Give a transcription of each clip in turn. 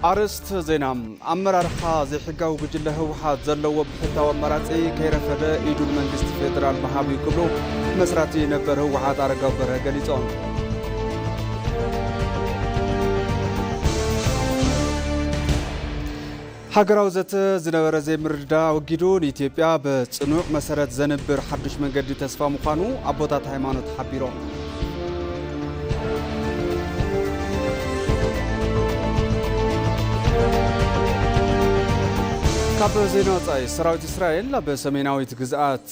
ኣርእስቲ ዜና። ኣመራርሓ ዘይሕጋዊ ጉጅለ ህወሓት ዘለዎ ብሕታዊ ኣማራጺ ከይረፈደ ኢዱ ንመንግስቲ ፌደራል ምሃብ እዩ ክብሉ መስራቲ ነበር ህወሓት ኣረጋዊ በርሀ ገሊጾም። ሃገራዊ ዘተ ዝነበረ ዘይምርድዳእ ኣወጊዱ፣ ንኢትዮጵያ ብጽኑዕ መሰረት ዘንብር ሓድሽ መንገዲ ተስፋ ምዃኑ ኣቦታት ሃይማኖት ሓቢሮም። ካብ ዜና ወጻኢ፣ ሰራዊት እስራኤል ኣብ ሰሜናዊት ግዝኣት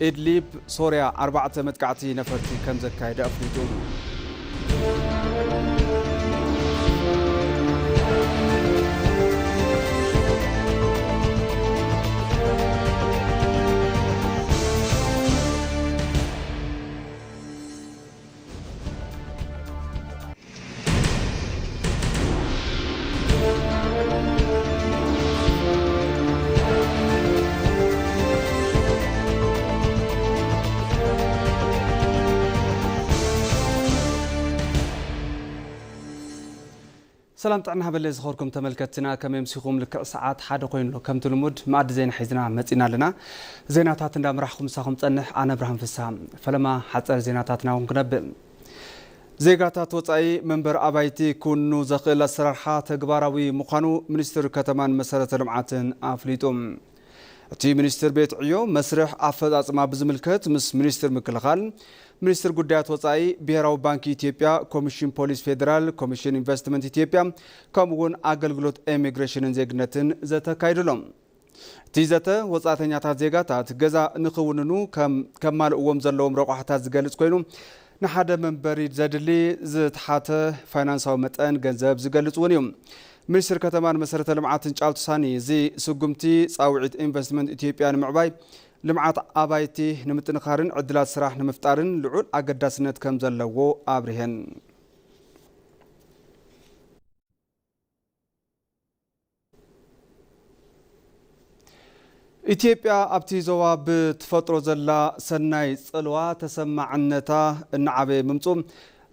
ኢድሊብ ሶርያ ኣርባዕተ መጥቃዕቲ ነፈርቲ ከም ዘካየደ ኣፍሊጡ። ሰላም ጥዕና ሃበለ ዝኸርኩም ተመልከትትና፣ ከመይ ኣምሲኹም? ልክዕ ሰዓት ሓደ ኮይኑ ኣሎ። ከምቲ ልሙድ መኣዲ ዜና ሒዝና መጺና ኣለና። ዜናታት እንዳምራሕኩም ምሳኹም ጸንሕ ኣነ ብርሃን ፍስሃ። ፈለማ ሓጸር ዜናታትና እውን ክነብእ። ዜጋታት ወጻኢ መንበር ኣባይቲ ክውንኑ ዘኽእል ኣሰራርሓ ተግባራዊ ምዃኑ ሚኒስትር ከተማን መሰረተ ልምዓትን ኣፍሊጡ። እቲ ሚኒስትር ቤት ዕዮ መስርሕ ኣፈጻጽማ ብዝምልከት ምስ ሚኒስትር ምክልኻል፣ ሚኒስትር ጉዳያት ወጻኢ፣ ብሄራዊ ባንኪ ኢትዮጵያ፣ ኮሚሽን ፖሊስ ፌዴራል፣ ኮሚሽን ኢንቨስትመንት ኢትዮጵያ፣ ከምኡ እውን ኣገልግሎት ኢሚግሬሽንን ዜግነትን ዘተ ኣካይዱ ኣሎ። እቲ ዘተ ወጻእተኛታት ዜጋታት ገዛ ንኽውንኑ ከም-፣ ከማልእዎም ዘለዎም ረቋሕታት ዝገልጽ ኮይኑ፣ ንሓደ መንበሪ ዘድሊ ዝተሓተ ፋይናንሳዊ መጠን ገንዘብ ዝገልጽ እውን እዩ። ሚኒስትር ከተማን መሰረተ ልምዓትን ጫልቱ ሳኒ፣ እዚ ስጉምቲ ጻውዒት ኢንቨስትመንት ኢትዮጵያ ንምዕባይ፣ ልምዓት ኣባይቲ ንምጥንኻርን ዕድላት ስራሕ ንምፍጣርን ልዑል ኣገዳስነት ከም ዘለዎ ኣብሪሀን። ኢትዮጵያ ኣብቲ ዞባ ብትፈጥሮ ዘላ ሰናይ ጽልዋ ተሰማዕነታ እናዓበየ ምምጹ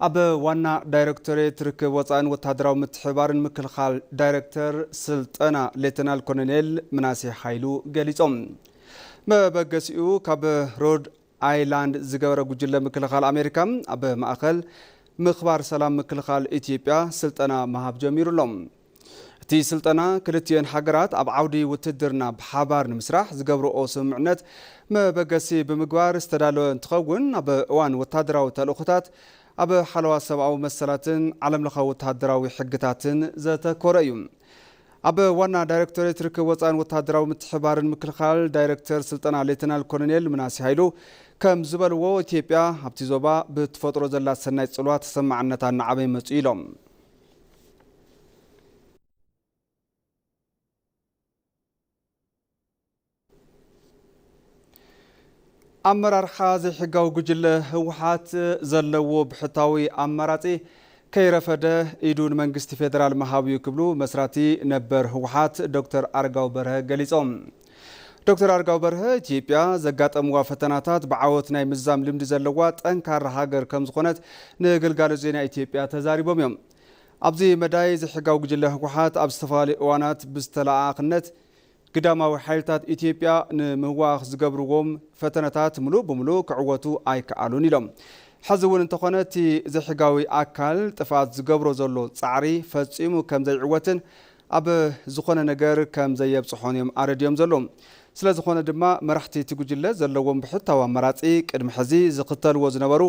ኣብ ዋና ዳይሬክቶሬት ርክብ ወጻእን ወተሃደራዊ ምትሕባርን ምክልኻል ዳይሬክተር ስልጠና ሌተናል ኮሎኔል ምናሴ ሓይሉ ገሊጾም። መበገሲኡ ካብ ሮድ ኣይላንድ ዝገበረ ጉጅለ ምክልኻል ኣሜሪካ ኣብ ማእኸል ምኽባር ሰላም ምክልኻል ኢትዮጵያ ስልጠና ምሃብ ጀሚሩ ኣሎ። እቲ ስልጠና ክልቲኤን ሃገራት ኣብ ዓውዲ ውትድርና ብሓባር ንምስራሕ ዝገብርኦ ስምምዕነት መበገሲ ብምግባር ዝተዳለወ እንትኸውን፣ ኣብ እዋን ወታደራዊ ተልእኾታት ኣብ ሓለዋ ሰብኣዊ መሰላትን ዓለምለኻዊ ወታደራዊ ሕግታትን ዘተኮረ እዩ። ኣብ ዋና ዳይሬክቶሬት ርክብ ወፃእን ወታደራዊ ምትሕባርን ምክልኻል ዳይሬክተር ስልጠና ሌተናል ኮሎኔል ምናሴ ሃይሉ ከም ዝበልዎ፣ ኢትዮጵያ ኣብቲ ዞባ ብትፈጥሮ ዘላ ሰናይ ፅልዋ ተሰማዕነታ እናዓበየ መፅኡ ኢሎም። ኣመራርሓ ዘይሕጋዊ ጉጅለ ህወሓት ዘለዎ ብሕታዊ ኣማራፂ ከይረፈደ ኢዱ ንመንግስቲ ፌደራል ምሃብ እዩ ክብሉ መስራቲ ነበር ህወሓት ዶክተር ኣረጋዊ በርሀ ገሊፆም። ዶክተር ኣረጋዊ በርሀ፣ ኢትዮጵያ ዘጋጠምዋ ፈተናታት ብዓወት ናይ ምዛም ልምዲ ዘለዋ ጠንካራ ሃገር ከም ዝኾነት ንግልጋሎት ዜና ኢትዮጵያ ተዛሪቦም እዮም። ኣብዚ መዳይ ዘይሕጋዊ ጉጅለ ህወሓት ኣብ ዝተፈላለዩ እዋናት ብዝተለኣኣኽነት ግዳማዊ ሓይልታት ኢትዮጵያ ንምህዋኽ ዝገብርዎም ፈተነታት ምሉእ ብምሉእ ክዕወቱ ኣይከኣሉን ኢሎም። ሕዚ እውን እንተኾነ እቲ ዘይሕጋዊ ኣካል ጥፍኣት ዝገብሮ ዘሎ ጻዕሪ ፈጺሙ ከም ዘይዕወትን ኣብ ዝኾነ ነገር ከም ዘየብጽሖን እዮም ኣረዲኦም ዘለዉ። ስለ ዝኾነ ድማ መራሕቲ እቲ ጉጅለ ዘለዎም ብሕታዊ ኣማራጺ ቅድሚ ሕዚ ዝኽተልዎ ዝነበሩ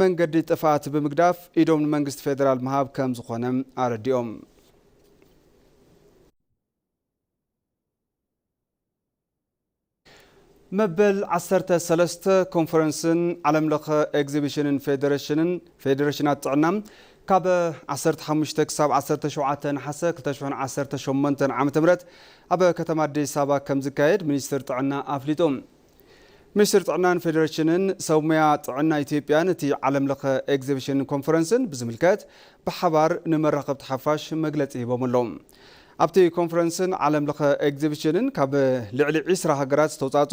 መንገዲ ጥፍኣት ብምግዳፍ ኢዶም ንመንግስቲ ፌደራል ምሃብ ከም ዝኾነ ኣረዲኦም። መበል ዓሰርተ ሰለስተ ኮንፈረንስን ዓለምለኸ ኤግዚቢሽንን ፌደሬሽንን፣ ፌደሬሽናት ጥዕና ካብ ዓሰርተ ሓሙሽተ ክሳብ ዓሰርተ ሸውዓተ ነሓሰ ክልተ ሽሕን ዓሰርተ ሸሞንተን ዓመተ ምህረት ኣብ ከተማ ኣዲስ ኣበባ ከም ዝካየድ ሚኒስትር ጥዕና ኣፍሊጡ። ሚኒስትር ጥዕናን ፌደሬሽንን ሰብ ሞያ ጥዕና ኢትዮጵያን እቲ ዓለምለኸ ኤግዚቢሽንን ኮንፈረንስን ብዝምልከት ብሓባር ንመራኸብቲ ሓፋሽ መግለጺ ሂቦም ኣለዉ። ኣብቲ ኮንፈረንስን ዓለምለኸ ኤግዚቢሽንን ካብ ልዕሊ ዒስራ ሃገራት ዝተውጻጹ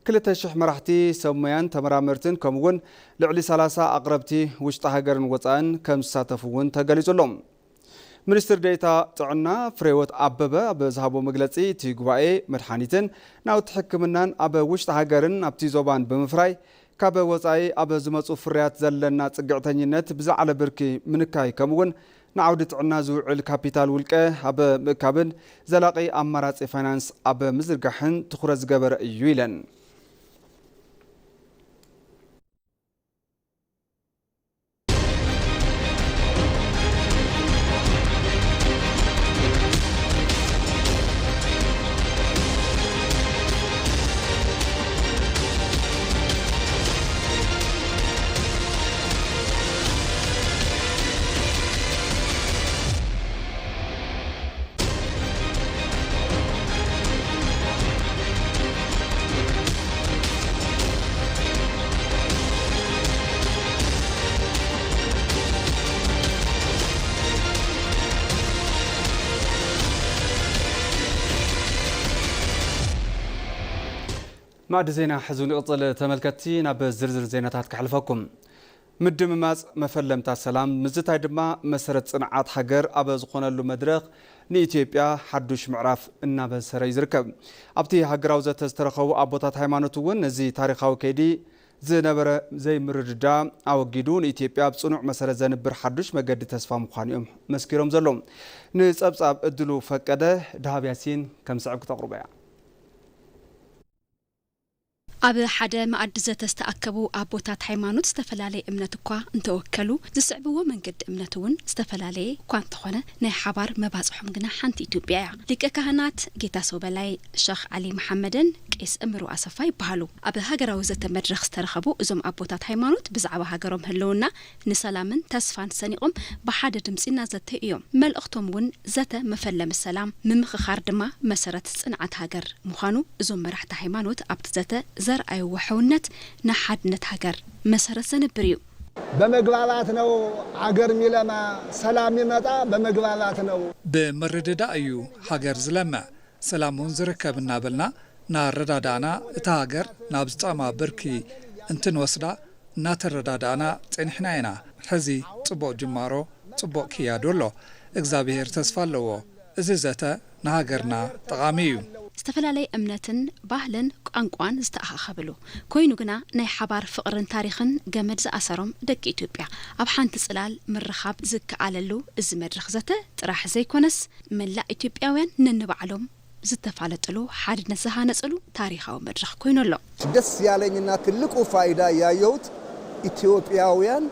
ክልተ ሽሕ መራሕቲ ሰብ ሞያን ተመራመርትን ከምኡ እውን ልዕሊ ሰላሳ ኣቕረብቲ ውሽጢ ሃገርን ወጻእን ከም ዝሳተፉ እውን ተገሊጹ ኣሎ። ሚኒስትር ዴኤታ ጥዕና ፍሬህይወት ኣበበ ኣብ ዝሃቦ መግለጺ፣ እቲ ጉባኤ መድሓኒትን ናውቲ ሕክምናን ኣብ ውሽጢ ሃገርን ኣብቲ ዞባን ብምፍራይ፣ ካብ ወጻኢ ኣብ ዝመጹ ፍርያት ዘለና ጽግዕተኝነት ብዝዓለ ብርኪ ምንካይ፣ ከምኡ'ውን ንዓውዲ ጥዕና ዝውዕል ካፒታል ውልቀ ኣብ ምእካብን ዘላቒ ኣማራጺ ፋይናንስ ኣብ ምዝርጋሕን ትኹረት ዝገበረ እዩ ኢለን። ማዕዲ ዜና ሕዚ ንቕጽል ተመልከትቲ፣ ናብ ዝርዝር ዜናታት ከሕልፈኩም። ምድምማጽ መፈለምታ ሰላም፣ ምዝታይ ድማ መሰረት ጽንዓት ሃገር ኣብ ዝኾነሉ መድረኽ ንኢትዮጵያ ሓዱሽ ምዕራፍ እናበሰረ እዩ ዝርከብ። ኣብቲ ሃገራዊ ዘተ ዝተረኸቡ ኣቦታት ሃይማኖት እውን ነዚ ታሪኻዊ ከይዲ ዝነበረ ዘይምርድዳ ኣወጊዱ ንኢትዮጵያ ኣብ ጽኑዕ መሰረት ዘንብር ሓዱሽ መገዲ ተስፋ ምዃኑ እዮም መስኪሮም ዘለዉ። ንጸብጻብ እድሉ ፈቀደ፣ ደሃብ ያሲን ከም ዝስዕብ ክተቕርቦ እያ። ኣብ ሓደ መኣዲ ዘተ ዝተኣከቡ ኣቦታት ሃይማኖት ዝተፈላለየ እምነት እኳ እንተወከሉ፣ ዝስዕብዎ መንገዲ እምነት እውን ዝተፈላለየ እኳ እንተኾነ፣ ናይ ሓባር መባጽሖም ግና ሓንቲ ኢትዮጵያ እያ። ሊቀ ካህናት ጌታሰው በላይ፣ ሸኽ ዓሊ መሓመድን ቄስ እምሩ ኣሰፋ ይበሃሉ። ኣብ ሃገራዊ ዘተ መድረኽ ዝተረኸቡ እዞም ኣቦታት ሃይማኖት፣ ብዛዕባ ሃገሮም ህልውና፣ ንሰላምን ተስፋን ሰኒቖም ብሓደ ድምጺ እናዘተዩ እዮም። መልእኽቶም እውን ዘተ መፈለሚ ሰላም፣ ምምኽኻር ድማ መሰረት ጽንዓት ሃገር ምዃኑ እዞም መራሕቲ ሃይማኖት ኣብቲ ዘተ ዘርኣይዎ ሕውነት ንሓድነት ሃገር መሰረት ዘንብር እዩ። በመግባባት ነው አገር የሚለማ፣ ሰላም የሚመጣ በመግባባት ነው። ብምርድዳእ እዩ ሃገር ዝለምዕ፣ ሰላም እውን ዝርከብ እናበልና እናረዳዳእና እታ ሃገር ናብ ዝጠቕማ ብርኪ እንትንወስዳ እናተረዳዳእና ጸኒሕና ኢና። ሕዚ ጽቡቕ ጅማሮ፣ ጽቡቕ ክያዶ ኣሎ። እግዚኣብሔር ተስፋ ኣለዎ። እዚ ዘተ ንሃገርና ጠቓሚ እዩ። ዝተፈላለየ እምነትን ባህልን ቋንቋን ዝተኣኻኸብሉ ኮይኑ ግና፣ ናይ ሓባር ፍቕርን ታሪኽን ገመድ ዝኣሰሮም ደቂ ኢትዮጵያ ኣብ ሓንቲ ጽላል ምርኻብ ዝከኣለሉ እዚ መድረኽ ዘተ ጥራሕ ዘይኮነስ፣ መላእ ኢትዮጵያውያን ነንባዕሎም ዝተፋለጥሉ፣ ሓድነት ዝሃነጽሉ ታሪኻዊ መድረኽ ኮይኑ ኣሎ። ደስ ያለኝና ትልቁ ፋይዳ ያየሁት ኢትዮጵያውያን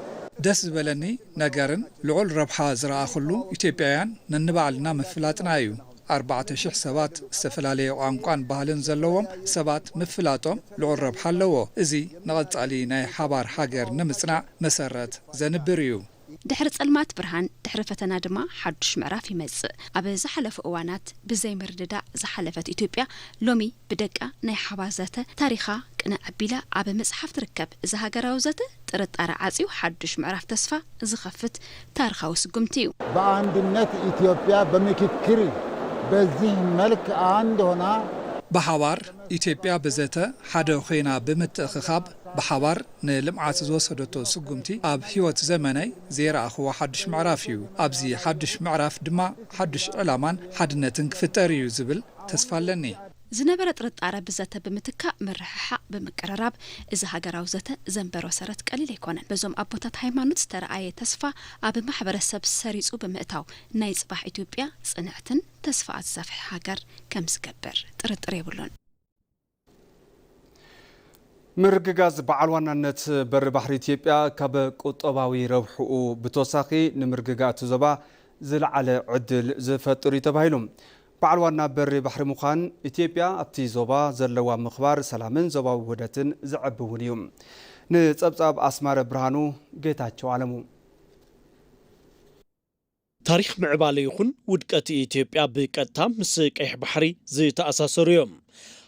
ደስ ዝበለኒ ነገርን ልዑል ረብሓ ዝረኣኹሉ፣ ኢትዮጵያውያን ነንባዕልና ምፍላጥና እዩ። ኣርባዕተ ሽሕ ሰባት ዝተፈላለየ ቋንቋን ባህልን ዘለዎም ሰባት ምፍላጦም ልዑል ረብሓ ኣለዎ። እዚ ንቐጻሊ ናይ ሓባር ሃገር ንምጽናዕ መሰረት ዘንብር እዩ። ድሕሪ ጸልማት ብርሃን፣ ድሕሪ ፈተና ድማ ሓዱሽ ምዕራፍ ይመጽእ። ኣብ ዝሓለፉ እዋናት ብዘይምርድዳእ ዝሓለፈት ኢትዮጵያ፣ ሎሚ ብደቃ ናይ ሓባር ዘተ ታሪኻ ቅንዕ ኣቢላ ኣብ ምጽሓፍ ትርከብ። እዚ ሃገራዊ ዘተ ጥርጣረ ዓጽዩ ሓዱሽ ምዕራፍ ተስፋ ዝኸፍት ታሪኻዊ ስጉምቲ እዩ። በአንድነት ኢትዮጵያ በምክክር በዚህ መልክ አንድ ሆና ብሓባር ኢትዮጵያ ብዘተ ሓደ ኮይና ብምትእኽኻብ ብሓባር ንልምዓት ዝወሰደቶ ስጉምቲ ኣብ ህይወት ዘመነይ ዘይረኣኽዎ ሓዱሽ ምዕራፍ እዩ። ኣብዚ ሓዱሽ ምዕራፍ ድማ ሓዱሽ ዕላማን ሓድነትን ክፍጠር እዩ ዝብል ተስፋ ኣለኒ። ዝነበረ ጥርጣረ ብዘተ ብምትካእ ምርሕሓቕ ብምቅርራብ እዚ ሃገራዊ ዘተ ዘንበሮ ሰረት ቀሊል ኣይኮነን። በዞም ኣቦታት ሃይማኖት ዝተረኣየ ተስፋ ኣብ ማሕበረሰብ ሰሪጹ ብምእታው ናይ ጽባሕ ኢትዮጵያ ጽንዕትን ተስፋ ኣዛፍሒ ሃገር ከም ዝገብር ጥርጥር የብሉን። ምርግጋዝ በዓል ዋናነት በሪ ባሕሪ ኢትዮጵያ ካብ ቁጠባዊ ረብሕኡ ብተወሳኺ ንምርግጋእ እቲ ዞባ ዝለዓለ ዕድል ዝፈጥር እዩ ተባሂሉ። በዓል ዋና በሪ ባሕሪ ምዃን ኢትዮጵያ ኣብቲ ዞባ ዘለዋ ምኽባር ሰላምን ዞባዊ ውህደትን ዘዕቢ እውን እዩ። ንጸብጻብ ኣስማረ ብርሃኑ፣ ጌታቸው ኣለሙ። ታሪኽ ምዕባለ ይኹን ውድቀት ኢትዮጵያ ብቀጥታ ምስ ቀይሕ ባሕሪ ዝተኣሳሰሩ እዮም።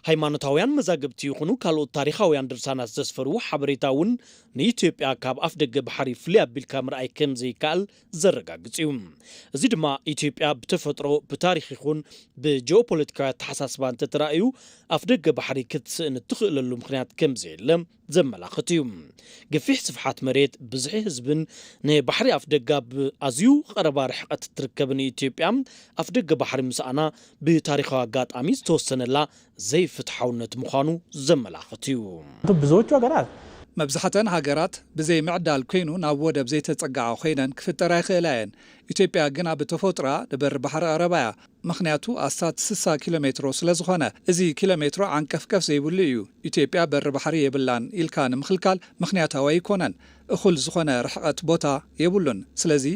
ሃይማኖታውያን መዛግብቲ ይኹኑ ካልኦት ታሪኻውያን ድርሳናት ዘስፈርዎ ሓበሬታ እውን ንኢትዮጵያ ካብ ኣፍደገ ባሕሪ ፍልይ ኣቢልካ ምርኣይ ከም ዘይከኣል ዘረጋግጽ እዩ። እዚ ድማ ኢትዮጵያ ብተፈጥሮ፣ ብታሪኽ ይኹን ብጂኦፖለቲካዊ ኣተሓሳስባ እንተተራእዩ ኣፍደገ ባሕሪ ክትስእን እትኽእለሉ ምኽንያት ከም ዘየለ ዘመላኽት እዩ። ገፊሕ ስፍሓት መሬት፣ ብዝሒ ህዝብን ንባሕሪ ኣፍደገ ኣብ ኣዝዩ ቀረባ ርሕቀት እትርከብን ኢትዮጵያ፣ ኣፍደገ ባሕሪ ምስኣና ብታሪኻዊ ኣጋጣሚ ዝተወሰነላ ዘይፍትሓውነት ምዃኑ ዘመላኽት እዩ። ብዙዎቹ ሀገራት መብዛሕተን ሃገራት ብዘይ ምዕዳል ኮይኑ ናብ ወደብ ዘይተጸግዓ ኮይነን ክፍጠራ ይኽእላ እየን። ኢትዮጵያ ግና ብተፈጥሮኣ ንበሪ ባሕሪ ቀረባ እያ። ምኽንያቱ ኣስታት ስሳ ኪሎ ሜትሮ ስለ ዝኾነ፣ እዚ ኪሎ ሜትሮ ዓንቀፍቀፍ ዘይብሉ እዩ። ኢትዮጵያ በሪ ባሕሪ የብላን ኢልካ ንምኽልካል ምኽንያታዊ ኣይኮነን። እኹል ዝኾነ ርሕቐት ቦታ የብሉን። ስለዚ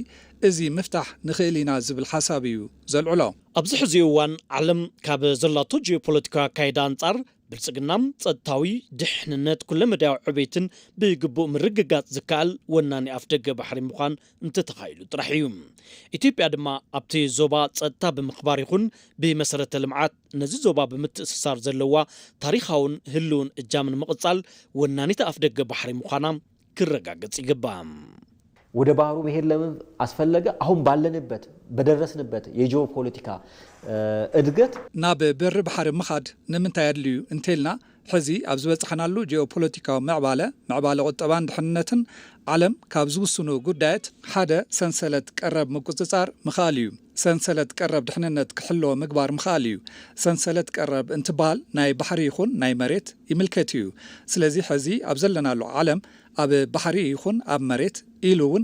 እዚ ምፍታሕ ንኽእል ኢና ዝብል ሓሳብ እዩ ዘልዕሎ። ኣብዚ ሕዚ እዋን ዓለም ካብ ዘላቶ ጂኦፖለቲካዊ ኣካይዳ ኣንጻር ብልጽግና፣ ጸጥታዊ፣ ድሕንነት፣ ኩለመዳያዊ ዕቤትን ብግቡእ ምርግጋጽ ዝከኣል ወናኒ ኣፍደገ ባሕሪ ምዃን እንተተኻኢሉ ጥራሕ እዩ። ኢትዮጵያ ድማ ኣብቲ ዞባ ጸጥታ ብምኽባር ይኹን ብመሰረተ ልምዓት ነዚ ዞባ ብምትእስሳር ዘለዋ ታሪኻውን ህልውን እጃም ንምቕጻል ወናኒት ኣፍደገ ባሕሪ ምዃና ክረጋገጽ ይግባእ። ወደ ባህሩ መሄድ ለምን አስፈለገ? አሁን ባለንበት፣ በደረስንበት የጂኦፖለቲካ፣ እ፣ እድገት ናብ በሪ ባሕሪ ምኻድ ንምንታይ ኣድልዩ እንተልና፣ ሕዚ ኣብ ዝበጻሕናሉ ጂኦፖለቲካዊ ምዕባለ፣ ምዕባለ ቁጠባን ድሕንነትን ዓለም ካብ ዝውስኑ ጉዳያት ሓደ ሰንሰለት ቀረብ ምቁጽጻር ምኽኣል እዩ። ሰንሰለት ቀረብ ድሕንነት ክሕለወ ምግባር ምኽኣል እዩ። ሰንሰለት ቀረብ እንትበሃል ናይ ባሕሪ ይኹን ናይ መሬት ይምልከት እዩ። ስለዚ ሕዚ ኣብ ዘለናሉ ዓለም ኣብ ባሕሪ ይኹን ኣብ መሬት ኢሉ እውን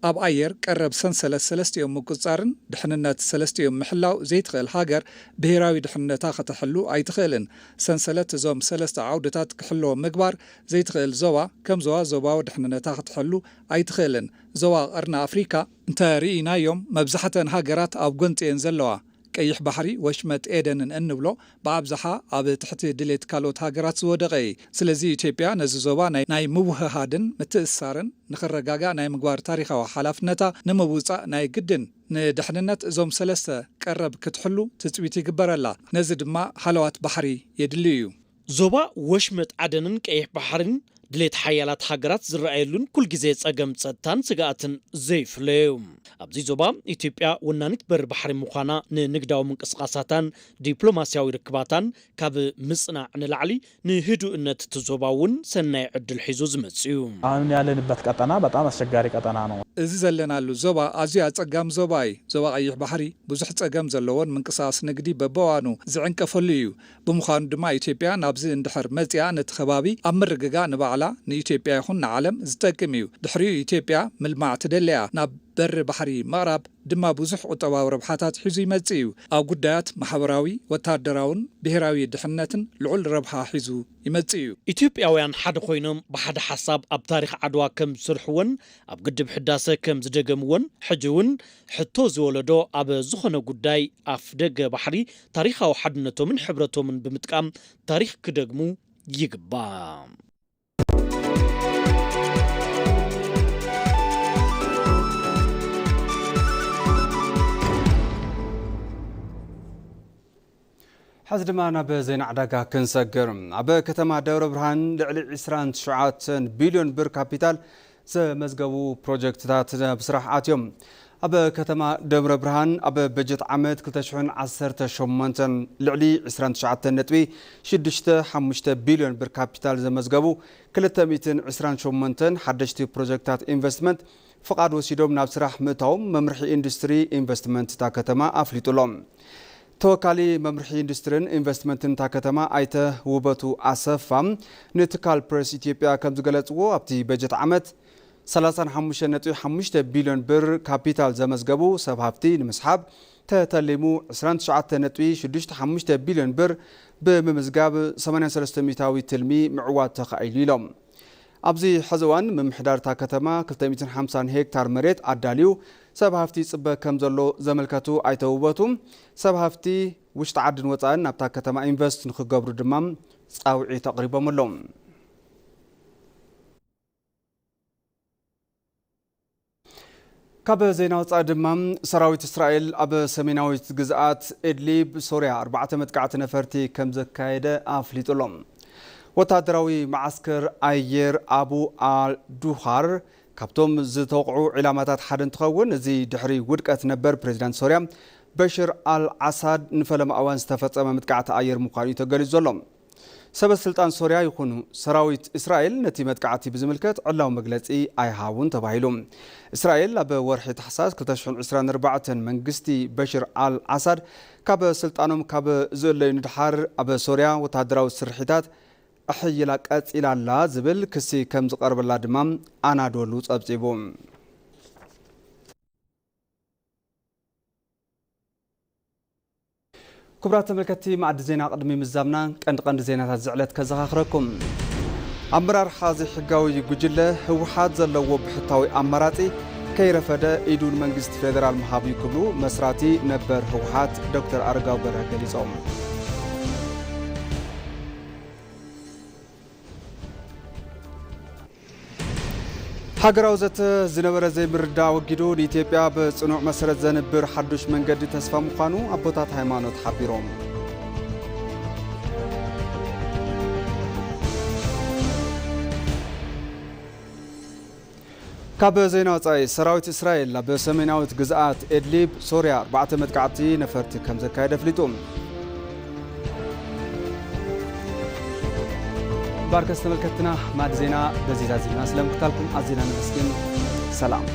ኣብ ኣየር ቀረብ ሰንሰለት ሰለስቲኦም ምቁጽጻርን ድሕንነት ሰለስቲኦም ምሕላው ዘይትኽእል ሃገር ብሄራዊ ድሕንነታ ከተሕሉ ኣይትኽእልን። ሰንሰለት እዞም ሰለስተ ዓውድታት ክሕለዎ ምግባር ዘይትኽእል ዞባ ከም ዞባ ዞባዊ ድሕንነታ ክትሕሉ ኣይትኽእልን። ዞባ ቀርኒ ኣፍሪካ እንተ ርኢናዮም መብዛሕተን ሃገራት ኣብ ጎንፂ እየን ዘለዋ። ቀይሕ ባሕሪ ወሽመጥ ኤደንን እንብሎ ብኣብዝሓ ኣብ ትሕቲ ድሌት ካልኦት ሃገራት ዝወደቐ እዩ። ስለዚ ኢትዮጵያ ነዚ ዞባ ናይ፣ ናይ ምውህሃድን ምትእስሳርን ንኽረጋጋእ ናይ ምግባር ታሪኻዊ ሓላፍነታ ንምውጻእ ናይ ግድን ንድሕንነት እዞም ሰለስተ ቀረብ ክትሕሉ ትጽቢት ይግበረላ። ነዚ ድማ ሃለዋት ባሕሪ የድሊ እዩ። ዞባ ወሽመጥ ዓደንን ቀይሕ ባሕርን ድሌት ሓያላት ሃገራት ዝረኣየሉን ኩልግዜ ጸገም ጸጥታን ስግኣትን ዘይፍለዮ እዩ። ኣብዚ ዞባ ኢትዮጵያ ወናኒት በሪ ባሕሪ ምዃና ንንግዳዊ ምንቅስቓሳታን ዲፕሎማስያዊ ርክባታን ካብ ምጽናዕ ንላዕሊ ንህዱእነት እቲ ዞባ እውን ሰናይ ዕድል ሒዙ ዝመጽእ እዩ። አሁን ያለንበት ቀጠና በጣም አስቸጋሪ ቀጠና ነው። እዚ ዘለናሉ ዞባ ኣዝዩ ኣጸጋሚ ዞባ እዩ። ዞባ ቀይሕ ባሕሪ ብዙሕ ጸገም ዘለዎን ምንቅስቓስ ንግዲ በብእዋኑ ዝዕንቀፈሉ እዩ። ብምዃኑ ድማ ኢትዮጵያ ናብዚ እንድሕር መጺኣ ነቲ ከባቢ ኣብ ምርግጋእ ንባዕላ ንኢትዮጵያ ይኹን ንዓለም ዝጠቅም እዩ። ድሕሪኡ ኢትዮጵያ ምልማዕ ትደሊ እያ። ናብ በሪ ባሕሪ ምቕራብ ድማ ብዙሕ ቁጠባዊ ረብሓታት ሒዙ ይመጽእ እዩ። ኣብ ጉዳያት ማሕበራዊ፣ ወታደራውን ብሄራዊ ድሕነትን ልዑል ረብሓ ሒዙ ይመጽእ እዩ። ኢትዮጵያውያን ሓደ ኮይኖም ብሓደ ሓሳብ ኣብ ታሪኽ ዓድዋ ከም ዝሰርሕዎን ኣብ ግድብ ሕዳሰ ከም ዝደገምዎን ሕጂ እውን ሕቶ ዝወለዶ ኣብ ዝኾነ ጉዳይ ኣፍ ደገ ባሕሪ ታሪኻዊ ሓድነቶምን ሕብረቶምን ብምጥቃም ታሪኽ ክደግሙ ይግባእ። ሕዚ ድማ ናብ ዜና ዕዳጋ ክንሰግር። ኣብ ከተማ ደብረ ብርሃን ልዕሊ ዕስራን ትሽዓተን ቢልዮን ብር ካፒታል ዘመዝገቡ ፕሮጀክትታት ናብ ስራሕ ኣትዮም። ኣብ ከተማ ደብረ ብርሃን ኣብ በጀት ዓመት ክልተ ሽሕን ዓሰርተ ሸሞንተን ልዕሊ ዕስራን ትሽዓተን ነጥቢ ሽዱሽተ ሓሙሽተ ቢልዮን ብር ካፒታል ዘመዝገቡ ክልተ ሚእትን ዕስራን ሸሞንተን ሓደሽቲ ፕሮጀክትታት ኢንቨስትመንት ፍቓድ ወሲዶም ናብ ስራሕ ምእታዎም መምርሒ ኢንዱስትሪ ኢንቨስትመንት እታ ከተማ ኣፍሊጡ ኣሎ። ተወካሊ መምርሒ ኢንዱስትሪን ኢንቨስትመንትን እታ ከተማ ኣይተ ውበቱ ኣሰፋ ንትካል ፕሬስ ኢትዮጵያ ከም ዝገለጽዎ፣ ኣብቲ በጀት ዓመት ሰላሳን ሓሙሽተን ነጥቢ ሓሙሽተ ቢልዮን ብር ካፒታል ዘመዝገቡ ሰብ ሃፍቲ ንምስሓብ ተተሊሙ ዕስራን ትሽዓተን ነጥቢ ሽዱሽተ ሓሙሽተ ቢልዮን ብር ብምምዝጋብ ሰማንያን ሰለስተ ሚእታዊ ትልሚ ምዕዋት ተኻኢሉ ኢሎም። ኣብዚ ሕዚ እዋን ምምሕዳር እታ ከተማ ክልተ ሚእትን ሓምሳን ሄክታር መሬት ኣዳልዩ ሰብ ሃፍቲ ይጽበ ከም ዘሎ ዘመልከቱ ኣይተ ውበቱ፣ ሰብ ሃፍቲ ውሽጢ ዓድን ወጻእን ናብታ ከተማ ኢንቨስት ንክገብሩ ድማ ጻውዒት ኣቕሪቦም ኣለዉ። ካብ ዜና ወጻኢ ድማ፣ ሰራዊት እስራኤል ኣብ ሰሜናዊት ግዝኣት ኢድሊብ ሶርያ ኣርባዕተ መጥቃዕቲ ነፈርቲ ከም ዘካየደ ኣፍሊጡ ኣሎ። ወታደራዊ መዓስከር ኣየር ኣቡ ኣልዱኻር ካብቶም ዝተወቕዑ ዒላማታት ሓደ እንትኸውን፣ እዚ ድሕሪ ውድቀት ነበር ፕሬዚዳንት ሶርያ በሽር ኣል ዓሳድ ንፈለማ እዋን ዝተፈጸመ መጥቃዕቲ ኣየር ምዃኑ እዩ ተገሊጹ ዘሎ። ሰበ ስልጣን ሶርያ ይኹኑ ሰራዊት እስራኤል ነቲ መጥቃዕቲ ብዝምልከት ዕላዊ መግለጺ ኣይሃቡን ተባሂሉ። እስራኤል ኣብ ወርሒ ታሕሳስ ክልተ ሽሕን ዕስራን ኣርባዕተን መንግስቲ በሽር ኣል ዓሳድ ካብ ስልጣኖም ካብ ዝእለዩ ንድሓር ኣብ ሶርያ ወተሃደራዊ ስርሒታት ኣሕይላ ቀጺላ ኣላ ዝብል ክሲ ከም ዝቐርበላ ድማ ኣናዶሉ ጸብጺቡ። ክቡራት ተመልከትቲ፣ ማዕዲ ዜና ቅድሚ ምዛምና ቀንዲ ቀንዲ ዜናታት ዝዕለት ከዘኻኽረኩም። ኣመራርሓ ዘይሕጋዊ ጉጅለ ህወሓት ዘለዎ ብሕታዊ ኣማራጺ ከይረፈደ ኢዱ ንመንግስቲ ፌደራል ምሃብ እዩ ክብሉ መስራቲ ነበር ህወሓት ዶክተር ኣረጋዊ በርሀ ገሊጾም። ሃገራዊ ዘተ ዝነበረ ዘይምርዳእ ኣወጊዱ ንኢትዮጵያ ብጽኑዕ መሰረት ዘንብር ሓዱሽ መንገዲ ተስፋ ምዃኑ ኣቦታት ሃይማኖት ሓቢሮም። ካብ ዜና ወጻኢ፣ ሰራዊት እስራኤል ኣብ ሰሜናዊት ግዝኣት ኤድሊብ ሶርያ ኣርባዕተ መጥቃዕቲ ነፈርቲ ከም ዘካየደ ኣፍሊጡ። ባርከስ ተመልከትና፣ ማዕዲ ዜና በዚ ዛዚምና። ስለምክታልኩም ኣዚና ነመስግን። ሰላም።